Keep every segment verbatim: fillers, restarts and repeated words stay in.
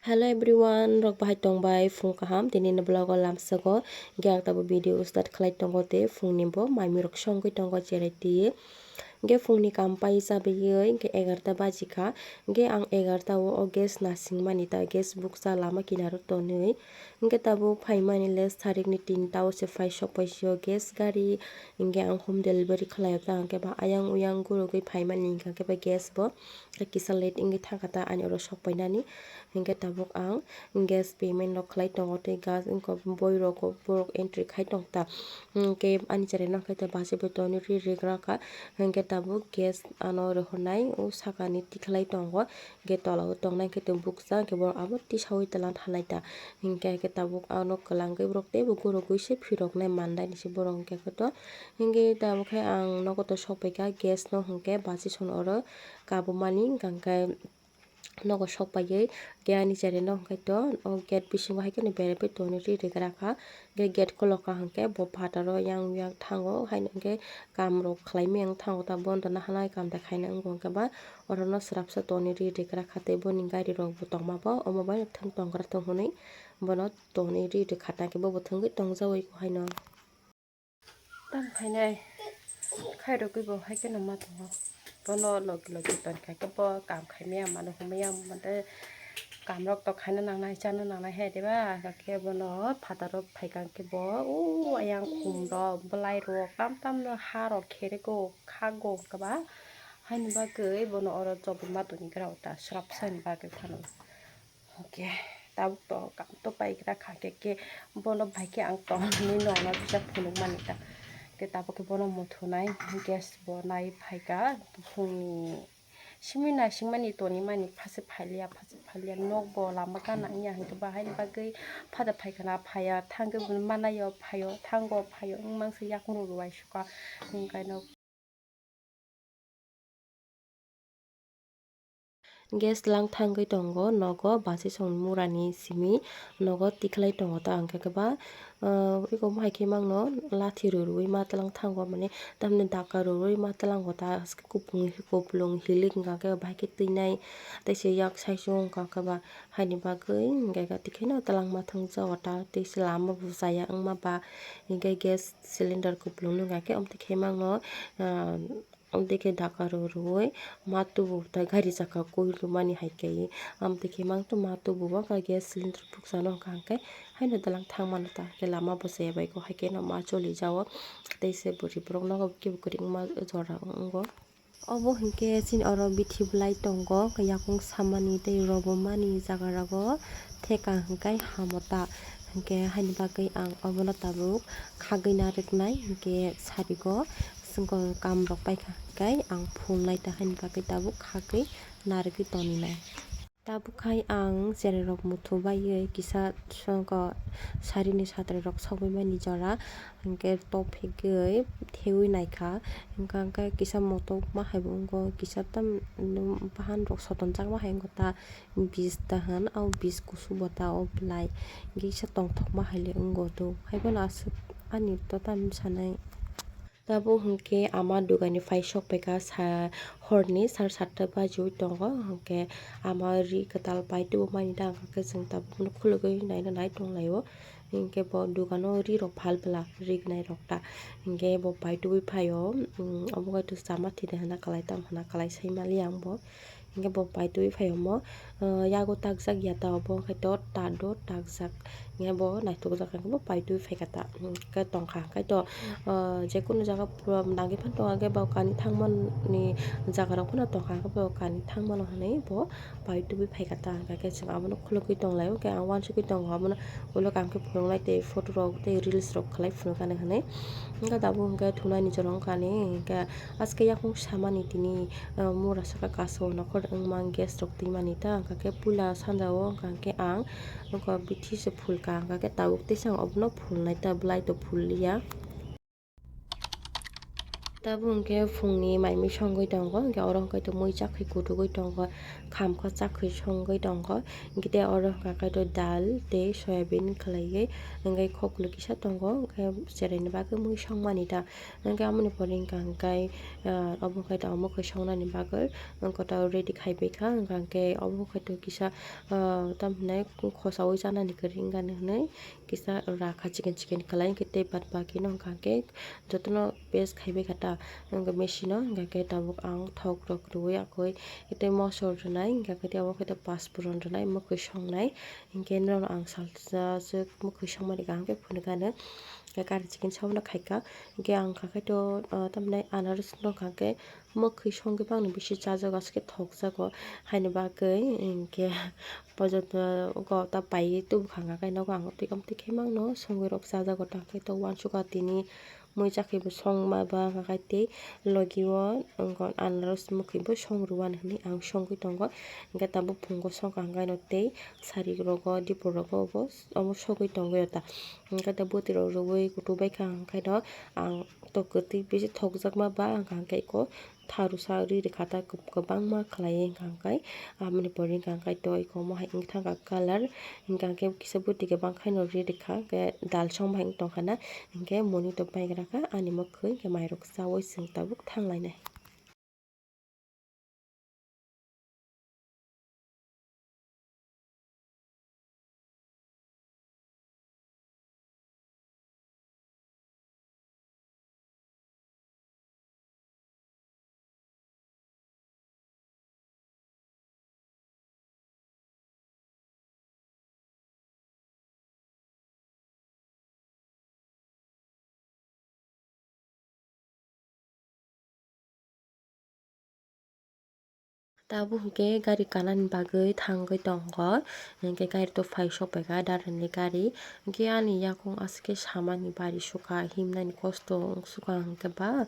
Hello everyone, rok bahai tongbai phung kaham, tini ni vlog o lamsogo, hingke ang tabuk video start khlai tongo tei phung ni bo mai mui rok songwi tongo cherai twi, hingke phung ni kam pai chabwi hingke egarta baji kha, hingke ang egarta o, o gas nasing mani ta gas bukcha lama kinaro tonwi, hingke tabuk phai mani le sarik ni tinta o se phai sok pai sio gas gari, hingke ang home delivery khlai o ta hingke ba ayang uyang gurugwi phai mani hingka khe ba gas bo. Kisa late wngwi thangkha ta ani oro sok painani, hingke tabuk ang gas payment rok khlai tongo tei gas wngkha boirok borok entry khai tongkha ta, hingke ani cherai nokha ta bachai bo tonwi ri rigra kha, hingke tabuk gas ano rohornai o sakani tikhlai tongo, hingke tola o tongnai hingke bukcha hingke borok abo tisaui tola thanai ta, hingke hingke tabuk ano kwlangwi borok teibo gurugwi se phiroknai mandaini se borok hingke to. Hingke tabuk khe ang nogo to sok paikha gas no hingke bachai song oro kabumani hingka khe nogo sok paiwi khe ani cherai no hingke to o gate bisingo hai kheno beraipai tonwi ri rigra kha hingke gate khulukha hingke bo phataro yang yang thango haino hingke kam rok khlai maya wng thango ta bondo nahanai kam da khaina wng khe ba orono swrapsa tonwi ri rigra kha tei boni gari rok bo tongma bo omo bai thwng tongra thwng hwnwi bono tonwi ri rikha ta hingke bo bo thwngwi tongjaui haino. Tamo khainai khairogwi bo hai kheno ma tongo. Bono logi logi tongkha khe bo kam khaimaya mano hwnmaya mante kamrok to khaina nangnai chana nangnai hai diba? Hakhe bono phataro phaikha khe bo o ayang khumrok bwlairok tam tamno harok kherego khago hwnkhe ba haini bagwi bono oro chobwi ma tongwi gra ta swrapsa ni bagwi phano. Hwnkhe tabuk to kam to paigra kha khe, khe bono bai khe ang tong hinwi nokno kisa phunukmani ta. Khe tabuk khe bono muthunai gas bo nai phaikha, phungni simi naisingmani tonimani phase phailiya, phase phailiya, nok bo lama gana wngya hwnkhe ba haini bagwi phada phaikha na phaiya, thangwi bo manayo phaio, thango phaio, wngmang se yakung rw rw uaisuka, hwnkhe no. Gas lang thangwi tongo nogo bachai song murani simi nogo tikhlai tongo ta hwnkhe khe ba, ah, eko bahai khe mangno lathi rw rwui ma tlang thango mane tamni daka rw rwui ma tlango ta kupung kupulung hilik hwnkha khe bahai khe twinai tei se yak saichung hwnkha khe ba haini bagwi hwnkhe khe tikhaino twlangma thangjago ta tei se lama bo chaya wngma ba hwnkhe gas cylinder kupulung nungya khe amtwi khe mangno, ah, amtwi khe daka rw rwui ma tubu ta gari saka kui rwmani hai khe amtwi khe mangto ma tubu bo gas cylinder bukchano hwnkha hwnkhe haino dalang thangmano ta hwnkhe lama bo chaya bai kho hai kheno ma choli jao tei se bwrwi borok nogo kebo kwrwngma jora wngo. Obo hwnkhe chini oro bithi bwlai tongo, yakung samani tei robomani jaga rogo theka hwnkhe hamo ta, hwnkhe haini bagwi ang obono tabuk khagwi narwknai hwnkhe sarigo, chwngkol kam rok paikha hwnkhe ang phunuknai ta haini bagwi tabuk khagwi narwgwi toninai. Tabuk khai ang cherai rok muthu baiwi kisa songko sari ni satrai rok sogwi mani jora hwnkhe top phegwi thewi naikha hwnkha hwnkhe kisa motok ma hai bo wngo kisa tam bahan rok sotonjak ma hai wngo ta bis dahan o bis kusu bo ta o belai hwnkhe kisa tongthok ma hai le wngo to hai phano aswk ani to tam sanai. Tabuk hwnkhe ama dugani phai sok phaikha sa horni sar satta bajiui tongo, hwnkhe ama ri kwtal pai tubumani da hwnkhe chwng tabukno khulugwi naina nai tonglaio, hinkhe bo dugano ri rok phal bwla ri gwnai rok ta, hinkhe bo pai tubui phaio, omo bai to chama thide hwna kwlai tamo hwna kwlai sai maliya ang bo. Hingke bo paitwi phai omo, ah, yago takjak ya ta obo, hingke to ta do takjak. Hingke bo naithok jak, hingke bo paitwi phai kha ta, hingke tongkha, hingke to, ah, jekunu jaga pura nangwi phano tongo, hingke bo kani thangmani jaga rok phano tongkha, hingke bo kani thangmano hinui bo paitwi phai kha ta, hingke chwng abono khulugwi tong lai o, hingke ang uansugwi tongo, abono ulo kaham khe phunuknai tei photo rok tei reels rok khlai phunukani hinui, hingke tabuk hingke thunani jorong kani, hingke aske yakung samani tini. Ah, mura saka kaso nokhor wngma gas rok twimani ta, hwnkha khe puila sanja o hwnkha khe ang nokha bithi se phulka, hwnkha khe tabuk teisa ang obono phulnai ta, belai to phulliya. Tabuk hwnkhe phungni mai mui songwi tongo, hwnkhe oro hwnkhe to mui chakhwi kutugwi tongo, khamkha chakhwi songwi tongo, hwnkhe tei oro hwnkha khe to dal tei soyabin khwlaiwi, hwnkhe khoklo kisa tongo, hwnkhe cheraini bagwi mui songmani ta, hwnkhe amoni pore hwnkha hwnkhe, ah, obo hwnkhe to mwkhwi songnani bagwi, hwnkhe to ready khaibaikha, hwnkha hwnkhe obo hwnkhe to kisa, ah, tamo hinai khosaui chanani kwrwi wngkha hinwi. Kisa rakha chicken chicken kwlai, hwnkhe tei baad baki no hwnkha hwnkhe jotono paste khaibai kha ta, hwnkhe machine o, hwnkha khe tabuk ang thok rok rwui akoi tei mosor rwnai, hwnkha khe tei abo khe tei pasphuron rwnai, mwkhwi songnai, hwnkhe norok ang salsa swk mwkhwi songmani kaham khe phunukha nw, hwnkhe curry chicken sabono khaikha, hwnkhe ang kha khe to, ah, tamhinai anarosno hwnkha khe. Mwkhwi songwi bangni bisi chajago, aswk khe thokjago. Haini bagwi hinkhe pojoto go ta paiwi tubukha, hwnka khe nogo ang twi, twi khe mangno songwi rok chajago, ta khe to uansukha tini mui chakhwi bo songma ba, hwnka khe tei logi o anaros mwkhwi bo song rwani hinwi ang songwi tongo. Hinkhe tabuk phungo songkha, hwnkheno tei sari rogo, dipor rogo bo omo sogwi tongwi rota. Hinkhe tei bwtwi rok rwui kutu baikha, hwnkheno ang. To kwtwi bisi thokjakma ba hwnka hwnkhe eko tharusa ri rwkha ta kwbangma khlaiwi hwnka hwnkhe aboni pore hwnka hwnkhe to eko omo hai wngkha colour hwnka hwnkhe kisa bwtwi kwbang khaino ri rwkha hwnkhe dal song bai wng tongkha na hwnkhe moni to baigra kha ani mwkhwi hwnkhe mairok chaui chwng tabuk thanglainai. Tabuk hwnkhe gari kanani bagwi thangwi tongo, hwnkhe gari to phai sok paikha darani gari, hwnkhe ani yakung aswk khe samani bari sukha, himnani kosto wng sukha hwnkhe ba,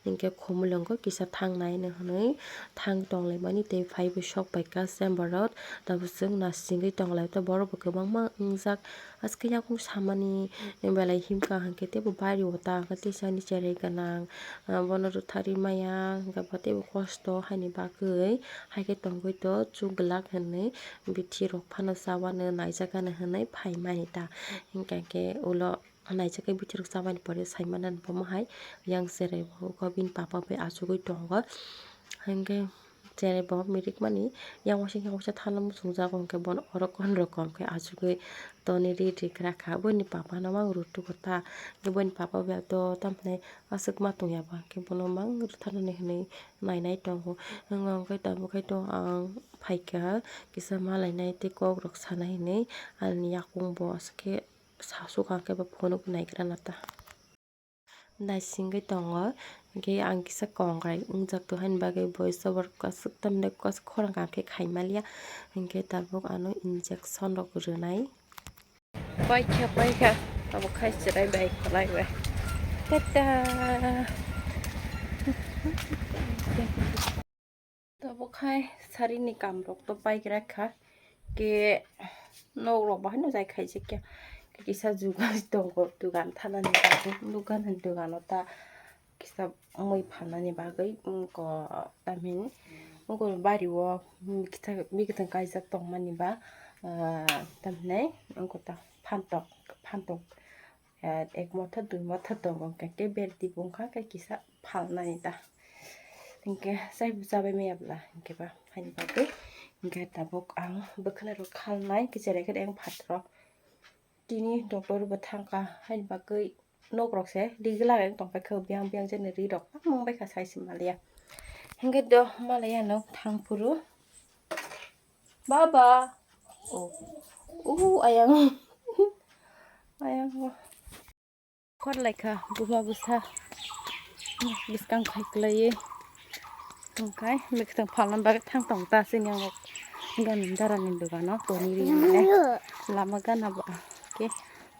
hwnkhe khumulwngo kisa thangnai hinwi thang tonglaimani tei phaibo sok paikha chamber o, tabuk chwng nasingwi tonglai borok bo kwbangma wngjak. Aswk yakung samani belai himkha hwnkhe teibo bari o ta hwnkhe teisa ni cherai gwnang, ah, bono rwtharwi maya hwnkhe bo teibo kosto haini bagwi haikhe tongwi to chuk glak hinwi bithi rok phano chawano naijak gana hinwi phaimani ta hwnkhe ulo naijak khe bithi rok chabani pore saimano bomo hai yang cherai bo bini papa bai achugwi tongo hwnkhe. Cherai bo mirikmani yang waisa yang waisa thana muchungjago, hwnkhe bono oro kon rokom khe achugwi toni ri ri gra kha. Boni papa no mang rutugo ta, hwnkhe boni papa bai to tamhinai aswk ma tongya ba, hwnkhe bono mang rwtharnani hinwi nainai tongo. Hwnkhe tabuk khe to ang phaikha kisa malainai tei kok rok sanai hinwi ani yakung bo aswk khe sasuk hwnkhe bo phunuk naigra na ta. Naisingwi tongo, hwnkhe ang kisa kongrai wngjak tong haini bagwi voice over aswk tamni aswk khorang kha khe khaimaliya, hwnkhe tabuk ano injection rok rwnai. Paikha, paikha, abo khai chwrai bai, kwlai bai. Tata! Tabuk hai sari ni kam rok to paigra kha, ke nok rok bahai no jai khaijak ya, kisa jugai tongo dugan thanani bagwi, dugan ni dugan o ta kisa mui phalnani bagwi, wngko tamhin wngko bari o bikitha bikitha kaijak tongmani ba, ah, tamhinai wngko ta phantok phantok. Eh, ek motha, dui motha tongo, hwnkhe khe berdi bo wngkha khe kisa phalnani ta. Hwnkhe chaibo chabai maya bwla, hwnkhe ba haini bagwi. Hwnkhe tabuk ang bwkhwnai rok khalnai, khe cherai khe ayang phatro. Tini doctor bo thangkha, haini bagwi nok rok se ri glak tongpai kha, biyang biyang jani ri rok mung bai kha sai se maliya. Hwnkhe do malaya no thang phuru. Baba. Oh. Uh, ayang. Ayang. Khor laikha, buma bwsa. Bwskang khai kwlaiwi. Tongkhai, bwskang phalna bagwi thang tong ta sini ang. Gani dara ni dogano, toni ri mane. Lama gana ba. Ke,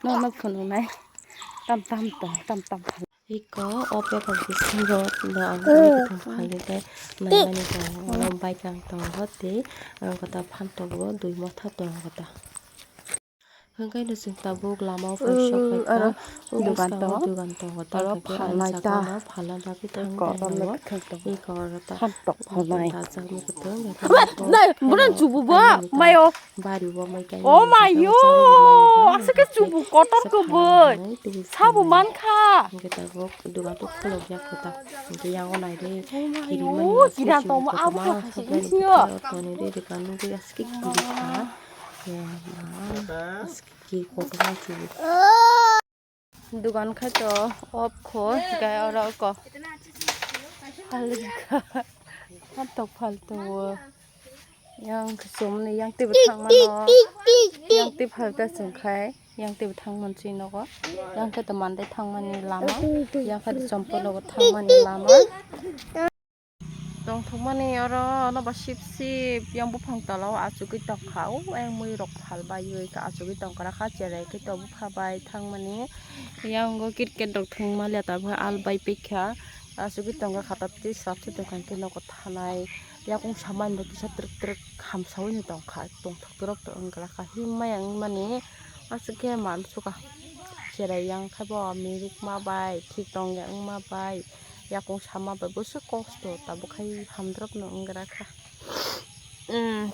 no no phunuknai. Tam tam tong, tam tam phal. Iko o paper bisingo no ang tini kwthang phalwi tei naimani tongo, oro bike ang tongo tei ang kota phantogo dui motha tongo kota. Hwnkhe no chwng tabuk lama o phai sok pai kha. Aro o dugan bwskango tongo. Dugan tongo, ta aro hwnkhe phalnai ang ta. Sakano phalna bagwi thang tong. Eko oro tongo. Eko oro ta. Khan tok phalnai. Eko ta chakma kwtwng, nai, eko bwrang chubu bo, phalnai ta. Mayo. Bari bo mai kainwi. Oh mayo, aswk khe chubu kotor kwbwi. Sabo mankha. Hwnkhe tabuk dugan tok khulok jak kho ta. Hwnkhe yango nai de. Oh mayo, kinan tongma abo kha khaisa. Toni de dugan nugwi aswk khe kwrwi kha. Ya ma, aswk khe kotorma chubu. Dugan khai to off kho, gai oro ko. Phalika. Phaltok phalto o. Yang chumni yang twi bo thangmano. Yang twi phalta chwng khai, yang twi bo thangman chini nogo. Yang khe to mandai thangmani lama. Yang khe to chompol nogo thangmani lama. Tongthokmani oro nobo sip sip yang buphang tola o achugwi tongkha. O ayang mui rok phal baiwi kha, achugwi tongkha rakha, cherai khe to bupha bai thangmani. Yang o cricket rok thwngma le tabuk al bai pikha, achugwi tongkha khatap twi srap se tongkha hwnkhe nogo thanai. Yakung samani bo kisa twrwk twrwk hamsawi no tongkha, tongthok twrwk twrwk wngkha himma yang wngmani. Aswk khe mansuka cherai yang khe bo mirikma bai thik tong ya wngma bai. Yakung sama bai bwswk kosto tabuk khai hamdrop no wnggra kha. Umm,